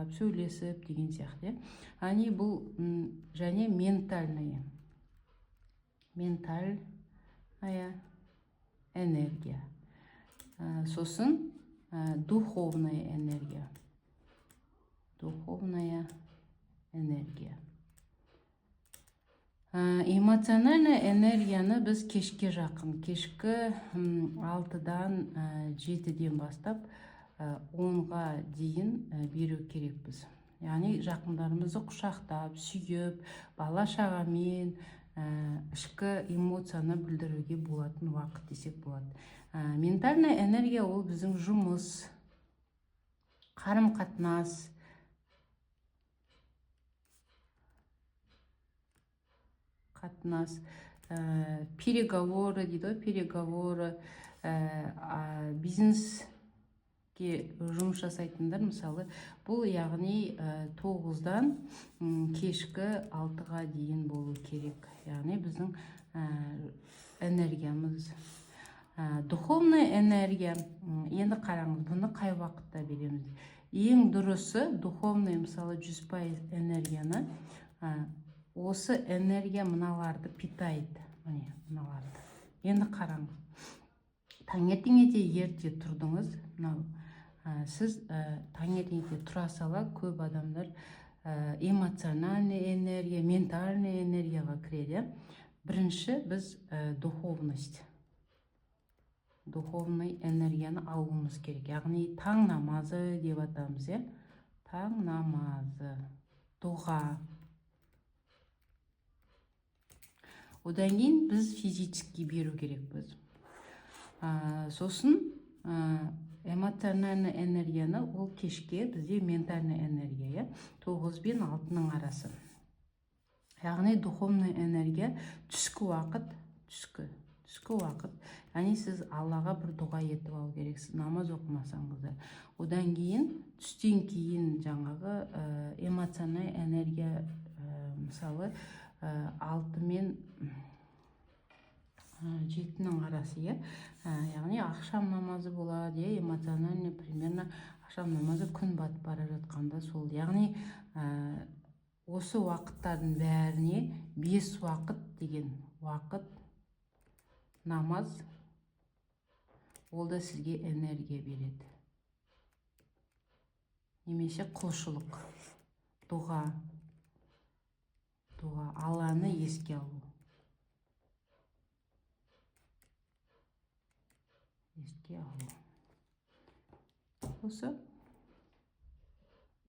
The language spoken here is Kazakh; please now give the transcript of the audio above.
құшақтап, сөйлесіп деген сияқты, иә. Яғни бұл және ментальная энергия. Сосын духовная энергия. Духовная энергия. Эмоциональная энергияны біз кешке жақын, кешкі 6-дан, 7-ден бастап 10-ға дейін беру керекпіз. Яғни жақындарымызды құшақтап, сүйіп, бала шағамен ішкі эмоцияны білдіруге болатын уақыт десек болады. Ментальная энергия ол біздің жұмыс, қарым қатынас, переговоры дейді ғой, переговоры, бизнеске жұмыс жасайтындар, мысалы, бұл, яғни 9-дан кешкі 6-ға дейін болу керек. Яғни біздің энергиямыз. Духовная энергия, енді қараңыз, бұны қай уақытта береміз? Ең дұрысы духовный, мысалы, 100% энергияны, осы энергия мыналарды питает, міне, мыналарды. Енді қараңыз, таңертең ерте тұрдыңыз, мынау сіз таңертең ерте тұра сала көп адамдар эмоциональный энергия, ментальный энергияға кіреді, иә. Бірінші біз духовность, духовный энергияны алуымыз керек, яғни таң намазы деп атамыз, иә, таң намазы, дұға. Одан кейін біз физически беру керекпіз. Сосын эмоциональный энергияны ол кешке бізде ментальный энергия, иә, 9 бен 6-ның арасы. Яғни духовный энергия түскі уақыт, түскі уақыт, яғни сіз Аллаға бір дұға етіп алу керексіз, намаз оқымасаңыз да. Одан кейін түстен кейін жаңағы эмоциональный энергия, мысалы, 6 мен 7-нің арасы, иә. Яғни ақшам намазы болады, иә, эмоциональный примерно ақшам намазы күн батып бара жатқанда сол. Яғни осы уақыттардың бәріне бес уақыт деген уақыт намаз, ол да сізге энергия береді, немесе құлшылық, дұға, Алланы еске алу, еске алу осы.